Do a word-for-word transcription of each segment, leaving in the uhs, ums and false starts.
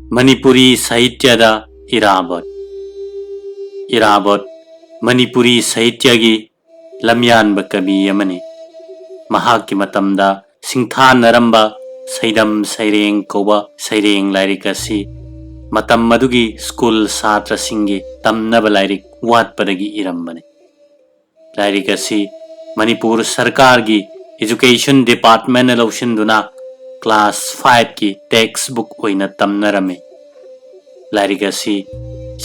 ꯃꯅꯤꯄꯨꯔꯤ ꯁꯥꯍꯤꯇ꯭ꯌꯗ ꯏꯔꯥꯕꯣꯠ꯫ ꯏꯔꯥꯕꯣꯠ ꯃꯅꯤꯄꯨꯔꯤ ꯁꯥꯍꯤꯇ꯭ꯌꯒꯤ ꯂꯝꯌꯥꯟꯕ ꯀꯕꯤ ꯑꯃꯅꯤ꯫ ꯃꯍꯥꯛꯀꯤ ꯃꯇꯝꯗ ꯁꯤꯡꯊꯥꯅꯔꯝꯕ ꯁꯩꯗꯝ ꯁꯩꯔꯦꯡ ꯀꯧꯕ ꯁꯩꯔꯦꯡ ꯂꯥꯏꯔꯤꯛ ꯑꯁꯤ ꯃꯇꯝ ꯑꯗꯨꯒꯤ ꯁ꯭ꯀꯨꯜ ꯁꯥꯇ꯭ꯔꯁꯤꯡꯒꯤ ꯇꯝꯅꯕ ꯂꯥꯏꯔꯤꯛ ꯋꯥꯠꯄꯗꯒꯤ ꯏꯔꯝꯕꯅꯤ꯫ ꯂꯥꯏꯔꯤꯛ ꯑꯁꯤ ꯃꯅꯤꯄꯨꯔ ꯁꯔꯀꯥꯔꯒꯤ Education Departmentꯅ ꯂꯧꯁꯤꯟꯗꯨꯅ class fiveꯀꯤ text book ꯑꯣꯏꯅ ꯇꯝꯅꯔꯝꯃꯤ꯫ ꯂꯥꯏꯔꯤꯛ ꯑꯁꯤ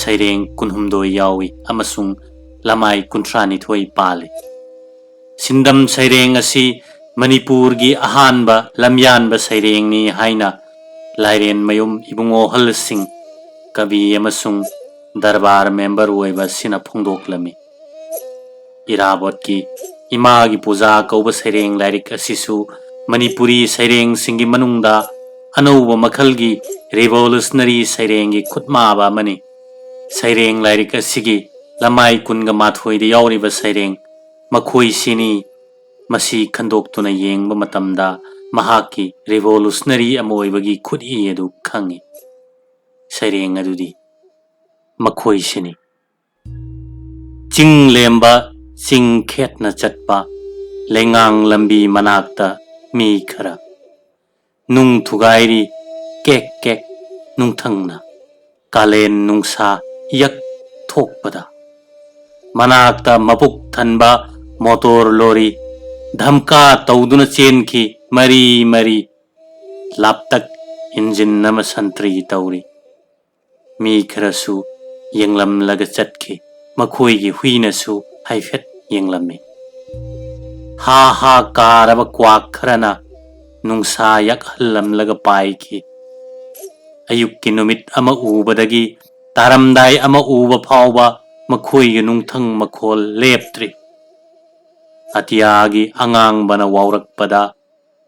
ꯁꯩꯔꯦꯡ ꯀꯨꯟꯍꯨꯝꯗꯣꯏ ꯌꯥꯎꯏ ꯑꯃꯁꯨꯡ ꯂꯃꯥꯏ ꯀꯨꯟꯊ꯭ꯔꯥꯅꯤꯊꯣꯏ ꯄꯥꯜꯂꯤ꯫ ꯁꯤꯟꯗꯝ ꯁꯩꯔꯦꯡ ꯑꯁꯤ ꯃꯅꯤꯄꯨꯔꯒꯤ ꯑꯍꯥꯟꯕ ꯂꯝꯌꯥꯟꯕ ꯁꯩꯔꯦꯡꯅꯤ ꯍꯥꯏꯅ ꯂꯥꯏꯔꯦꯟꯃꯌꯨꯝ ꯏꯕꯨꯡꯉꯣ ꯍꯜ ꯁꯤꯡ, ꯀꯕꯤ ꯑꯃꯁꯨꯡ ꯗꯔꯕꯥꯔ member ꯑꯣꯏꯕ ꯑꯁꯤꯅ ꯐꯣꯡꯗꯣꯛꯂꯝꯃꯤ꯫ ꯏꯔꯥꯕꯣꯠꯀꯤ ꯏꯃꯥꯒꯤ ꯄꯨꯖꯥ ꯀꯧꯕ ꯁꯩꯔꯦꯡ ꯂꯥꯏꯔꯤꯛ ꯑꯁꯤꯁꯨ ꯃꯅꯤꯄꯨꯔꯤ ꯁꯩꯔꯦꯡꯁꯤꯡꯒꯤ ꯃꯅꯨꯡꯗ ꯑꯅꯧꯕ ꯃꯈꯜꯒꯤ revolutionary ꯁꯩꯔꯦꯡꯒꯤ ꯈꯨꯠꯃꯥꯕ ꯑꯃꯅꯤ꯫ ꯁꯩꯔꯦꯡ ꯂꯥꯏꯔꯤꯛ ꯑꯁꯤꯒꯤ ꯂꯃꯥꯏ ꯀꯨꯟꯒ ꯃꯥꯊꯣꯏꯗ ꯌꯥꯎꯔꯤꯕ ꯁꯩꯔꯦꯡ "ꯃꯈꯣꯏꯁꯤꯅꯤ" ꯃꯁꯤ ꯈꯟꯗꯣꯛꯇꯨꯅ ꯌꯦꯡꯕ ꯃꯇꯝꯗ ꯃꯍꯥꯛꯀꯤ revolutionary ꯑꯃ ꯑꯣꯏꯕꯒꯤ ꯈꯨꯠꯏ ꯑꯗꯨ ꯈꯪꯏ꯫ ꯁꯩꯔꯦꯡ ꯑꯗꯨꯗꯤ ꯃꯈꯣꯏꯁꯤꯅꯤ: ꯆꯤꯡ ꯂꯦꯝꯕ, ꯆꯤꯡ ꯈꯦꯠꯅ ꯆꯠꯄ, ꯂꯩꯉꯥꯡ ꯂꯝꯕꯤ ꯃꯅꯥꯛꯇ ꯃꯤ ꯈꯔ꯫ ꯅꯨꯡ ꯊꯨꯒꯥꯏꯔꯤ ꯀꯦꯛ ꯀꯦꯛ ꯅꯨꯡꯊꯪꯅ, ꯀꯥꯂꯦꯟ ꯅꯨꯡꯁꯥ ꯌꯛ ꯊꯣꯛꯄꯗ꯫ ꯃꯅꯥꯛꯇ ꯃꯕꯨꯛ ꯊꯟꯕ ꯃꯣꯇꯣꯔ ꯂꯣꯔꯤ ꯙꯝꯀꯥ ꯇꯧꯗꯨꯅ ꯆꯦꯟꯈꯤ ꯃꯔꯤ ꯃꯔꯤ꯫ ꯂꯥꯞꯇꯛ ꯏꯟꯖꯤꯟ ꯑꯃ ꯁꯟꯇ꯭ꯔꯤ ꯇꯧꯔꯤ꯫ ꯃꯤ ꯈꯔꯁꯨ ꯌꯦꯡꯂꯝꯂꯒ ꯆꯠꯈꯤ꯫ ꯃꯈꯣꯏꯒꯤ ꯍꯨꯏꯅꯁꯨ ꯍꯥꯏꯐꯦꯠ ꯌꯦꯡꯂꯝꯃꯤ꯫ ꯍꯥ ꯍꯥ ꯀꯥꯔꯕ ꯀ꯭ꯋꯥꯛ ꯈꯔꯅ ꯅꯨꯡꯁꯥ ꯌꯥꯛꯍꯜꯂꯝꯂꯒ ꯄꯥꯏꯈꯤ꯫ ꯑꯌꯨꯛꯀꯤ ꯅꯨꯃꯤꯠ ꯑꯃ ꯎꯕꯗꯒꯤ ꯇꯥꯔꯝꯗꯥꯏ ꯑꯃ ꯎꯕ ꯐꯥꯎꯕ ꯃꯈꯣꯏꯒꯤ ꯅꯨꯡꯊꯪ ꯃꯈꯣꯜ ꯂꯦꯞꯇ꯭ꯔꯤ꯫ ꯑꯇꯤꯌꯥꯒꯤ ꯑꯉꯥꯡꯕꯅ ꯋꯥꯎꯔꯛꯄꯗ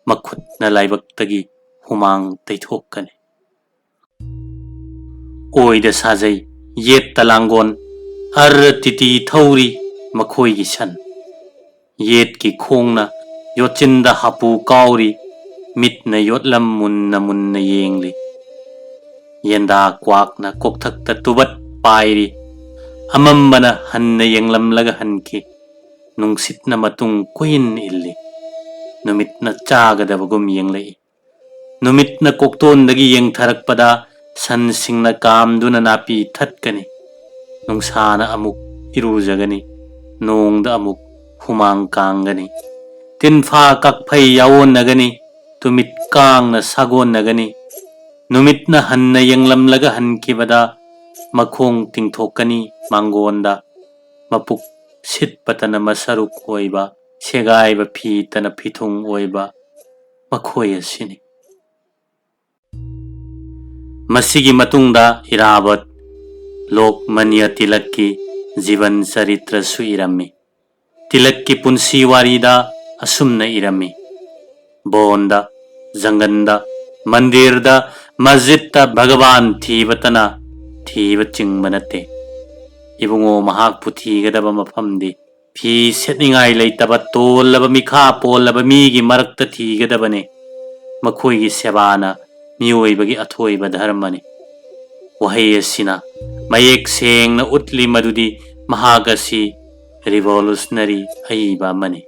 ꯃꯈꯨꯠꯅ ꯂꯥꯏꯕꯛꯇꯒꯤ ꯍꯨꯃꯥꯡ ꯇꯩꯊꯣꯛꯀꯅꯤ꯫ ꯑꯣꯏꯗ ꯁꯥꯖꯩ ꯌꯦꯠꯇ ꯂꯥꯡꯒꯣꯟ, ꯑꯔ ꯇꯤꯇꯤ ꯊꯧꯔꯤ ꯃꯈꯣꯏꯒꯤ ꯁꯟ꯫ ꯌꯦꯠꯀꯤ ꯈꯣꯡꯅ ꯌꯣꯠꯆꯤꯟꯗ ꯍꯥꯄꯨ ꯀꯥꯎꯔꯤ, ꯃꯤꯠꯅ ꯌꯣꯠꯂꯝ ꯃꯨꯟꯅ ꯃꯨꯟꯅ ꯌꯦꯡꯂꯤ꯫ ꯌꯦꯟꯗꯥ ꯀ꯭ꯋꯥꯛꯅ ꯀꯣꯛꯊꯛꯇ ꯇꯨꯕꯠ ꯄꯥꯏꯔꯤ꯫ ꯑꯃꯝꯕꯅ ꯍꯟꯅ ꯌꯦꯡꯂꯝꯂꯒ ꯍꯟꯈꯤ꯫ ꯅꯨꯡꯁꯤꯠꯅ ꯃꯇꯨꯡ ꯀꯣꯏꯏꯟ ꯏꯜꯂꯤ꯫ ꯅꯨꯃꯤꯠꯅ ꯆꯥꯒꯗꯕꯒꯨꯝ ꯌꯦꯡꯂꯛꯏ꯫ ꯅꯨꯃꯤꯠꯅ ꯀꯣꯛꯇꯣꯟꯗꯒꯤ ꯌꯦꯡꯊꯔꯛꯄꯗ ꯁꯟꯁꯤꯡꯅ ꯀꯥꯝꯗꯨꯅ ꯅꯥꯄꯤ ꯊꯠꯀꯅꯤ꯫ ꯅꯨꯡꯁꯥꯅ ꯑꯃꯨꯛ ꯏꯔꯨꯖꯒꯅꯤ꯫ ꯅꯣꯡꯗ ꯑꯃꯨꯛ ꯍꯨꯃꯥꯡ ꯀꯥꯡꯒꯅꯤ꯫ ꯇꯤꯟꯐꯥ ꯀꯛꯐꯩ ꯌꯥꯑꯣꯟꯅꯒꯅꯤ꯫ ꯇꯨꯃꯤꯠ ꯀꯥꯡꯅ ꯁꯥꯒꯣꯟꯅꯒꯅꯤ꯫ ꯅꯨꯃꯤꯠꯅ ꯍꯟꯅ ꯌꯦꯡꯂꯝꯂꯒ ꯍꯟꯈꯤꯕꯗ ꯃꯈꯣꯡ ꯇꯤꯡꯊꯣꯛꯀꯅꯤ ꯃꯥꯡꯒꯣꯟꯗ꯫ ꯃꯄꯨꯛ ꯁꯤꯠꯄꯇꯅ ꯃꯁꯔꯨꯛ ꯑꯣꯏꯕ, ꯁꯦꯒꯥꯏꯕ ꯐꯤꯇꯅ ꯐꯤꯊꯨꯡ ꯑꯣꯏꯕ ꯃꯈꯣꯏ ꯑꯁꯤꯅꯤ꯫ ꯃꯁꯤꯒꯤ ꯃꯇꯨꯡꯗ ꯏꯔꯥꯕꯠ ꯂꯣꯛꯃꯟꯌ ꯇꯤꯂꯛꯀꯤ ꯖꯤꯕꯟ ꯆꯔꯤꯇ꯭ꯔꯁꯨ ꯏꯔꯝꯃꯤ꯫ ꯇꯤꯂꯛꯀꯤ ꯄꯨꯟꯁꯤ ꯋꯥꯔꯤꯗ ꯑꯁꯨꯝꯅ ꯏꯔꯝꯃꯤ, ꯕꯣꯟꯗ, ꯖꯪꯒꯟꯗ, ꯃꯟꯗꯤꯔꯗ, ꯃꯁꯖꯤꯗꯇ ꯚꯒꯕꯥꯟ ꯊꯤꯕꯇꯅ ꯊꯤꯕ ꯆꯤꯡꯕ ꯅꯠꯇꯦ꯫ ꯏꯕꯨꯡꯉꯣ, ꯃꯍꯥꯛꯄꯨ ꯊꯤꯒꯗꯕ ꯃꯐꯝꯗꯤ ꯐꯤ ꯁꯦꯠꯅꯤꯡꯉꯥꯏ ꯂꯩꯇꯕ ꯇꯣꯜꯂꯕ ꯃꯤꯈꯥ ꯄꯣꯜꯂꯕ ꯃꯤꯒꯤ ꯃꯔꯛꯇ ꯊꯤꯒꯗꯕꯅꯤ꯫ ꯃꯈꯣꯏꯒꯤ ꯁꯦꯕꯥꯅ ꯃꯤꯑꯣꯏꯕꯒꯤ ꯑꯊꯣꯏꯕ ꯙꯔꯃꯅꯤ꯫ ꯋꯥꯍꯩ ꯑꯁꯤꯅ ꯃꯌꯦꯛ ꯁꯦꯡꯅ ꯎꯠꯂꯤ ꯃꯗꯨꯗꯤ ꯃꯍꯥꯛ ꯑꯁꯤ revolutionary ꯑꯏꯕ ꯑꯃꯅꯤ꯫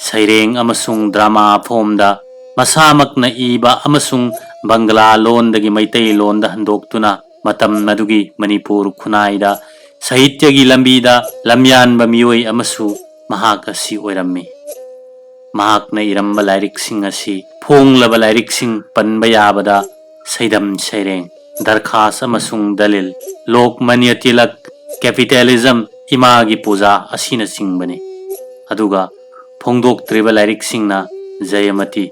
ꯁꯩꯔꯦꯡ ꯑꯃꯁꯨꯡ drama form ꯗ ꯃꯁꯥꯃꯛꯅ ꯏꯕ ꯑꯃꯁꯨꯡ ꯕꯪꯒꯂꯥ ꯂꯣꯟꯗꯒꯤ ꯃꯩꯇꯩꯂꯣꯟꯗ ꯍꯟꯗꯣꯛꯇꯨꯅ ꯃꯇꯝ ꯑꯗꯨꯒꯤ ꯃꯅꯤꯄꯨꯔ ꯈꯨꯟꯅꯥꯏꯗ ꯁꯥꯍꯤꯇ꯭ꯌꯒꯤ ꯂꯝꯕꯤꯗ ꯂꯝꯌꯥꯟꯕ ꯃꯤꯑꯣꯏ ꯑꯃꯁꯨ ꯃꯍꯥꯛ ꯑꯁꯤ ꯑꯣꯏꯔꯝꯃꯤ꯫ ꯃꯍꯥꯛꯅ ꯏꯔꯝꯕ ꯂꯥꯏꯔꯤꯛꯁꯤꯡ ꯑꯁꯤ ꯐꯣꯡꯂꯕ ꯂꯥꯏꯔꯤꯛꯁꯤꯡ ꯄꯟꯕ ꯌꯥꯕꯗ ꯁꯩꯗꯝ ꯁꯩꯔꯦꯡ, ꯗꯔꯈꯥꯁ ꯑꯃꯁꯨꯡ ꯗꯂꯤꯜ, ꯂꯣꯛꯃꯟꯌ ꯇꯤꯂꯛ, ꯀꯦꯄꯤꯇꯦꯂꯤꯖꯝ, ꯏꯃꯥꯒꯤ ꯄꯨꯖꯥ ꯑꯁꯤꯅꯆꯤꯡꯕꯅꯤ꯫ ꯑꯗꯨꯒ ꯐꯣꯡꯗꯣꯛꯇ꯭ꯔꯤꯕ ꯂꯥꯏꯔꯤꯛꯁꯤꯡꯅ ꯖꯌꯃꯇꯤ,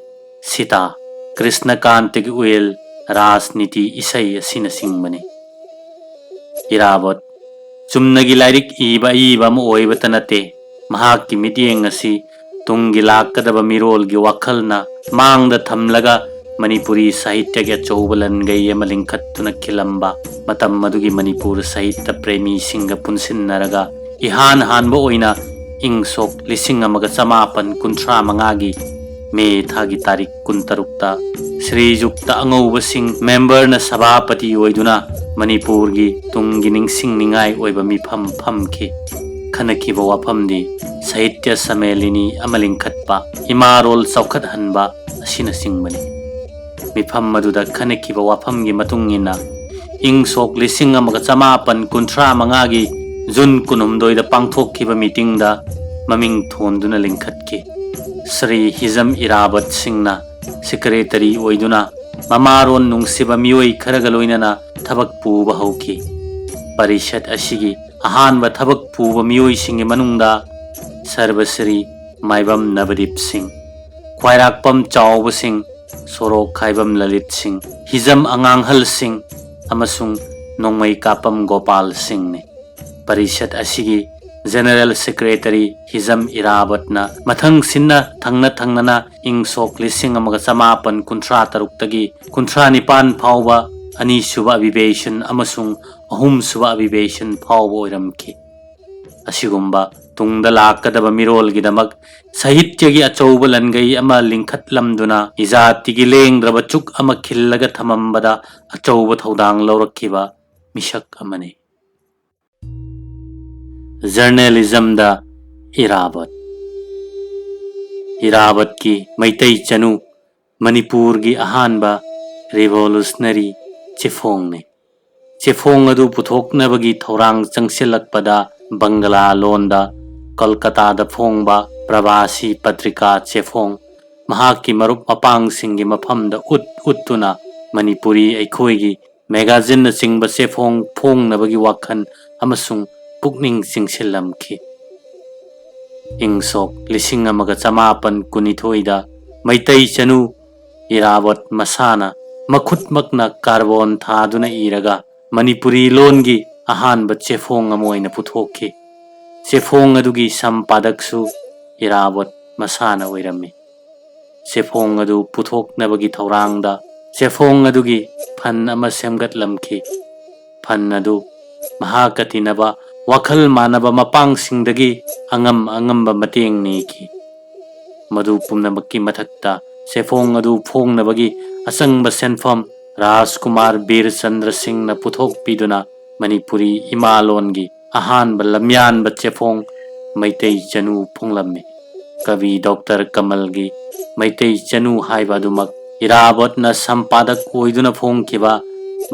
ꯁꯤꯇꯥ, ꯀ꯭ꯔꯤꯁꯅꯀꯥꯟꯇꯒꯤ ꯎꯌꯦꯜ, ꯔꯥꯖꯅꯤꯇꯤ ꯏꯁꯩ ꯑꯁꯤꯅꯆꯤꯡꯕꯅꯤ꯫ ꯏꯔꯥꯕꯣꯠ ꯆꯨꯝꯅꯒꯤ ꯂꯥꯏꯔꯤꯛ ꯏꯕ ꯑꯏꯕ ꯑꯃ ꯑꯣꯏꯕꯇ ꯅꯠꯇꯦ, ꯃꯍꯥꯛꯀꯤ ꯃꯤꯠꯌꯦꯡ ꯑꯁꯤ ꯇꯨꯡꯒꯤ ꯂꯥꯛꯀꯗꯕ ꯃꯤꯔꯣꯜꯒꯤ ꯋꯥꯈꯜꯅ ꯃꯥꯡꯗ ꯊꯝꯂꯒ ꯃꯅꯤꯄꯨꯔꯤ ꯁꯥꯍꯤꯇ꯭ꯌꯒꯤ ꯑꯆꯧꯕ ꯂꯟꯒꯩ ꯑꯃ ꯂꯤꯡꯈꯠꯇꯨꯅ ꯈꯤꯜꯂꯝꯕ, ꯃꯇꯝ ꯑꯗꯨꯒꯤ ꯃꯅꯤꯄꯨꯔ ꯁꯥꯍꯤꯇ꯭ꯌ ꯄ꯭ꯔꯦꯃꯤꯁꯤꯡꯒ ꯄꯨꯟꯁꯤꯟꯅꯔꯒ ꯏꯍꯥꯟ ꯍꯥꯟꯕ ꯑꯣꯏꯅ ꯏꯪ ꯁꯣꯛ ꯂꯤꯁꯤꯡ ꯑꯃꯒ ꯆꯃꯥꯄꯟ ꯀꯨꯟꯊ꯭ꯔꯥ ꯃꯉꯥꯒꯤ ꯃꯦ ꯊꯥꯒꯤ ꯇꯥꯔꯤꯛ ꯀꯨꯟꯇꯔꯨꯛꯇ ꯁ꯭ꯔꯤꯖꯨꯛꯇ ꯑꯉꯧꯕꯁꯤꯡ ꯃꯦꯝꯕꯔꯅ ꯁꯚꯥꯄꯇꯤ ꯑꯣꯏꯗꯨꯅ ꯃꯅꯤꯄꯨꯔꯒꯤ ꯇꯨꯡꯒꯤ ꯅꯤꯡꯁꯤꯡꯅꯤꯡꯉꯥꯏ ꯑꯣꯏꯕ ꯃꯤꯐꯝ ꯐꯝꯈꯤ꯫ ꯈꯟꯅꯈꯤꯕ ꯋꯥꯐꯝꯗꯤ ꯁꯥꯍꯤꯇ꯭ꯌ ꯁꯃꯦꯂꯤꯅꯤ ꯑꯃ ꯂꯤꯡꯈꯠꯄ, ꯏꯃꯥꯔꯣꯜ ꯆꯥꯎꯈꯠꯍꯟꯕ ꯑꯁꯤꯅꯆꯤꯡꯕꯅꯤ꯫ ꯃꯤꯐꯝ ꯑꯗꯨꯗ ꯈꯟꯅꯈꯤꯕ ꯋꯥꯐꯝꯒꯤ ꯃꯇꯨꯡ ꯏꯟꯅ, ꯏꯪ ꯁꯣꯛ ꯂꯤꯁꯤꯡ ꯑꯃꯒ ꯆꯃꯥꯄꯟ ꯀꯨꯟꯊ꯭ꯔꯥ ꯃꯉꯥꯒꯤ ꯖꯨꯟ ꯀꯨꯟꯍꯨꯝꯗꯣꯏꯗ ꯄꯥꯡꯊꯣꯛꯈꯤꯕ ꯃꯤꯇꯤꯡꯗ ꯃꯃꯤꯡ ꯊꯣꯟꯗꯨꯅ ꯂꯤꯡꯈꯠꯈꯤ꯫ ꯁ꯭ꯔꯤ ꯍꯤꯖꯝ ꯏꯔꯥꯕꯠ ꯁꯤꯡꯅ ꯁꯦꯀ꯭ꯔꯦꯇꯔꯤ ꯑꯣꯏꯗꯨꯅ ꯃꯃꯥꯔꯣꯟ ꯅꯨꯡꯁꯤꯕ ꯃꯤꯑꯣꯏ ꯈꯔꯒ ꯂꯣꯏꯅꯅ ꯊꯕꯛ ꯄꯨꯕ ꯍꯧꯈꯤ꯫ ꯄꯔꯤꯁꯠ ꯑꯁꯤꯒꯤ ꯑꯍꯥꯟꯕ ꯊꯕꯛ ꯄꯨꯕ ꯃꯤꯑꯣꯏꯁꯤꯡꯒꯤ ꯃꯅꯨꯡꯗ ꯁꯔꯕꯁ꯭ꯔꯤ ꯃꯥꯏꯕꯝ ꯅꯕꯗꯤꯞ ꯁꯤꯡ, ꯈ꯭ꯋꯥꯏꯔꯥꯛꯄꯝ ꯆꯥꯎꯕ ꯁꯤꯡ, ꯁꯣꯔꯣꯛ ꯈꯥꯏꯕꯝ ꯂꯂꯤꯠ ꯁꯤꯡ, ꯍꯤꯖꯝ ꯑꯉꯥꯡꯍꯜ ꯁꯤꯡ ꯑꯃꯁꯨꯡ ꯅꯣꯡꯃꯩ ꯀꯥꯞꯄꯝ ꯒꯣꯄꯥꯜ ꯁꯤꯡꯅꯤ꯫ ꯄꯔꯤꯁꯠ ꯑꯁꯤꯒꯤ ꯖꯦꯅꯔꯦꯜ ꯁꯦꯀ꯭ꯔꯦꯇꯔꯤ ꯍꯤꯖꯝ ꯏꯔꯥꯕꯠꯅ ꯃꯊꯪ ꯁꯤꯟꯅ ꯊꯪꯅ ꯊꯪꯅꯅ ꯏꯪ ꯁꯣꯛ ꯂꯤꯁꯤꯡ ꯑꯃꯒ ꯆꯃꯥꯄꯟ ꯀꯨꯟꯊ꯭ꯔꯥ ꯇꯔꯨꯛꯇꯒꯤ ꯀꯨꯟꯊ꯭ꯔꯥ ꯅꯤꯄꯥꯟ ꯐꯥꯎꯕ ꯑꯅꯤꯁꯨꯕ ꯑꯕꯤꯕꯦꯁꯟ ꯑꯃꯁꯨꯡ ꯑꯍꯨꯝꯁꯨꯕ ꯑꯕꯤꯕꯦꯁꯟ ꯐꯥꯎꯕ ꯑꯣꯏꯔꯝꯈꯤ꯫ ꯑꯁꯤꯒꯨꯝꯕ ꯇꯨꯡꯗ ꯂꯥꯛꯀꯗꯕ ꯃꯤꯔꯣꯜꯒꯤꯗꯃꯛ ꯁꯥꯍꯤꯇ꯭ꯌꯒꯤ ꯑꯆꯧꯕ ꯂꯟꯒꯩ ꯑꯃ ꯂꯤꯡꯈꯠꯂꯝꯗꯨꯅ ꯏꯖꯥꯇꯤꯒꯤ ꯂꯦꯡꯗ꯭ꯔꯕ ꯆꯨꯛ ꯑꯃ ꯈꯤꯜꯂꯒ ꯊꯝꯃꯝꯕꯗ ꯑꯆꯧꯕ ꯊꯧꯗꯥꯡ ꯂꯧꯔꯛꯈꯤꯕ ꯃꯤꯁꯛ ꯑꯃꯅꯤ꯫ ꯖꯔꯅꯦꯂꯤꯖꯝꯗ ꯏꯔꯥꯕꯠ꯫ ꯏꯔꯥꯕꯠꯀꯤ ꯃꯩꯇꯩ ꯆꯅꯨ ꯃꯅꯤꯄꯨꯔꯒꯤ ꯑꯍꯥꯟꯕ ꯔꯤꯚꯣꯂꯨꯁꯅꯔꯤ ꯆꯦꯐꯣꯡꯅꯤ꯫ ꯆꯦꯐꯣꯡ ꯑꯗꯨ ꯄꯨꯊꯣꯛꯅꯕꯒꯤ ꯊꯧꯔꯥꯡ ꯆꯪꯁꯤꯜꯂꯛꯄꯗ ꯕꯪꯒꯂꯥ ꯂꯣꯟꯗ ꯀꯜꯀꯇꯥꯗ ꯐꯣꯡꯕ ꯄ꯭ꯔꯕꯥꯁꯤ ꯄꯇ꯭ꯔꯤꯀꯥ ꯆꯦꯐꯣꯡ ꯃꯍꯥꯛꯀꯤ ꯃꯔꯨꯞ ꯃꯄꯥꯡꯁꯤꯡꯒꯤ ꯃꯐꯝꯗ ꯎꯠ ꯎꯠꯇꯨꯅ ꯃꯅꯤꯄꯨꯔꯤ ꯑꯩꯈꯣꯏꯒꯤ ꯃꯦꯒꯥꯖꯤꯟꯅꯆꯤꯡꯕ ꯆꯦꯐꯣꯡ ꯐꯣꯡꯅꯕꯒꯤ ꯋꯥꯈꯜ ꯑꯃꯁꯨꯡ ꯄꯨꯛꯅꯤꯡ ꯆꯤꯡꯁꯤꯜꯂꯝꯈꯤ꯫ ꯏꯪ ꯁꯣꯛ ꯂꯤꯁꯤꯡ ꯑꯃꯒ ꯆꯃꯥꯄꯟ ꯀꯨꯟꯅꯤꯊꯣꯏꯗ ꯃꯩꯇꯩ ꯆꯅꯨ ꯏꯔꯥꯕꯣꯠ ꯃꯁꯥꯅ ꯃꯈꯨꯠꯃꯛꯅ ꯀꯥꯔꯕꯣꯟ ꯊꯥꯗꯨꯅ ꯏꯔꯒ ꯃꯅꯤꯄꯨꯔꯤ ꯂꯣꯟꯒꯤ ꯑꯍꯥꯟꯕ ꯆꯦꯐꯣꯡ ꯑꯃ ꯑꯣꯏꯅ ꯄꯨꯊꯣꯛꯈꯤ꯫ ꯆꯦꯐꯣꯡ ꯑꯗꯨꯒꯤ ꯁꯝꯄꯥꯗꯛꯁꯨ ꯏꯔꯥꯕꯣꯠ ꯃꯁꯥꯅ ꯑꯣꯏꯔꯝꯃꯤ꯫ ꯆꯦꯐꯣꯡ ꯑꯗꯨ ꯄꯨꯊꯣꯛꯅꯕꯒꯤ ꯊꯧꯔꯥꯡꯗ ꯆꯦꯐꯣꯡ ꯑꯗꯨꯒꯤ ꯐꯟ ꯑꯃ ꯁꯦꯝꯒꯠꯂꯝꯈꯤ꯫ ꯐꯟ ꯑꯗꯨ ꯃꯍꯥꯛꯀ ꯇꯤꯟꯅꯕ ꯋꯥꯈꯜ ꯃꯥꯟꯅꯕ ꯃꯄꯥꯡꯁꯤꯡꯗꯒꯤ ꯑꯉꯝ ꯑꯉꯝꯕ ꯃꯇꯦꯡ ꯅꯤꯈꯤ꯫ ꯃꯗꯨ ꯄꯨꯝꯅꯃꯛꯀꯤ ꯃꯊꯛꯇ ꯆꯦꯐꯣꯡ ꯑꯗꯨ ꯐꯣꯡꯅꯕꯒꯤ ꯑꯆꯪꯕ ꯁꯦꯟꯐꯝ ꯔꯥꯖꯀꯨꯃꯥꯔ ꯕꯤꯔ ꯆꯟꯗ꯭ꯔ ꯁꯤꯡꯅ ꯄꯨꯊꯣꯛꯄꯤꯗꯨꯅ ꯃꯅꯤꯄꯨꯔꯤ ꯏꯃꯥ ꯂꯣꯟꯒꯤ ꯑꯍꯥꯟꯕ ꯂꯝꯌꯥꯟꯕ ꯆꯦꯐꯣꯡ ꯃꯩꯇꯩ ꯆꯅꯨ ꯐꯣꯡꯂꯝꯃꯤ꯫ ꯀꯕꯤ ꯗꯣꯛꯇꯔ ꯀꯃꯜꯒꯤ ꯃꯩꯇꯩ ꯆꯅꯨ ꯍꯥꯏꯕ ꯑꯗꯨꯃꯛ ꯏꯔꯥꯕꯣꯠꯅ ꯁꯝꯄꯥꯗꯛ ꯑꯣꯏꯗꯨꯅ ꯐꯣꯡꯈꯤꯕ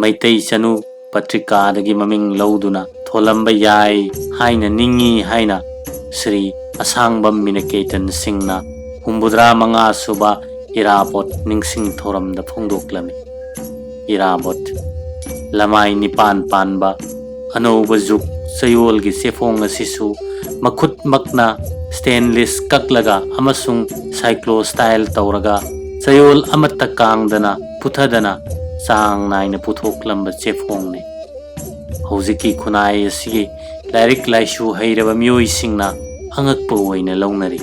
ꯃꯩꯇꯩ ꯆꯅꯨ ꯄꯇ꯭ꯔꯤꯀꯥꯗꯒꯤ ꯃꯃꯤꯡ ꯂꯧꯗꯨꯅ ꯊꯣꯜꯂꯝꯕ ꯌꯥꯏ ꯍꯥꯏꯅ ꯅꯤꯡꯏ ꯍꯥꯏꯅ ꯁ꯭ꯔꯤ ꯑꯁꯥꯡꯕꯝ ꯃꯤꯅꯀꯦꯇꯟ ꯁꯤꯡꯅ ꯍꯨꯝꯐꯨꯇꯔꯥ ꯃꯉꯥ ꯁꯨꯕ ꯏꯔꯥꯕꯣꯠ ꯅꯤꯡꯁꯤꯡ ꯊꯧꯔꯝꯗ ꯐꯣꯡꯗꯣꯛꯂꯝꯃꯤ꯫ ꯏꯔꯥꯕꯣꯠ ꯂꯃꯥꯏ ꯅꯤꯄꯥꯟ ꯄꯥꯟꯕ ꯑꯅꯧꯕ ꯖꯨꯒ ꯆꯌꯣꯜꯒꯤ ꯆꯦꯐꯣꯡ ꯑꯁꯤꯁꯨ ꯃꯈꯨꯠꯃꯛꯅ ꯁ꯭ꯇꯦꯟꯂꯤꯁ ꯀꯛꯂꯒ ꯑꯃꯁꯨꯡ ꯁꯥꯏꯀ꯭ꯂꯣ ꯁ꯭ꯇꯥꯏꯜ ꯇꯧꯔꯒ ꯆꯌꯣꯜ ꯑꯃꯠꯇ ꯀꯥꯡꯗꯅ ꯄꯨꯊꯗꯅ ꯆꯥꯡ ꯅꯥꯏꯅ ꯄꯨꯊꯣꯛꯂꯝꯕ ꯆꯦꯐꯣꯡꯅꯤ꯫ ꯍꯧꯖꯤꯛꯀꯤ ꯈꯨꯟꯅꯥꯏ ꯑꯁꯤꯒꯤ ꯂꯥꯏꯔꯤꯛ ꯂꯥꯏꯁꯨ ꯍꯩꯔꯕ ꯃꯤꯑꯣꯏꯁꯤꯡꯅ ꯑꯉꯛꯄ ꯑꯣꯏꯅ ꯂꯧꯅꯔꯤ꯫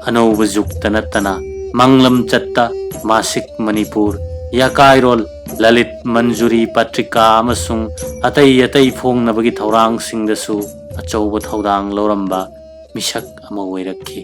ꯑꯅꯧꯕ ꯖꯨꯒꯇ ꯅꯠꯇꯅ ꯃꯪꯂꯝ ꯆꯠꯇ, ꯃꯥꯁꯤꯛ ꯃꯅꯤꯄꯨꯔ, ꯌꯥꯀꯥꯏꯔꯣꯜ, ꯂꯂꯤꯠ ꯃꯟꯖꯨꯔꯤ ꯄꯇ꯭ꯔꯤꯀꯥ ꯑꯃꯁꯨꯡ ꯑꯇꯩ ꯑꯇꯩ ꯐꯣꯡꯅꯕꯒꯤ ꯊꯧꯔꯥꯡꯁꯤꯡꯗꯁꯨ ꯑꯆꯧꯕ ꯊꯧꯗꯥꯡ ꯂꯧꯔꯝꯕ ꯃꯤꯁꯛ ꯑꯃ ꯑꯣꯏꯔꯛꯈꯤ꯫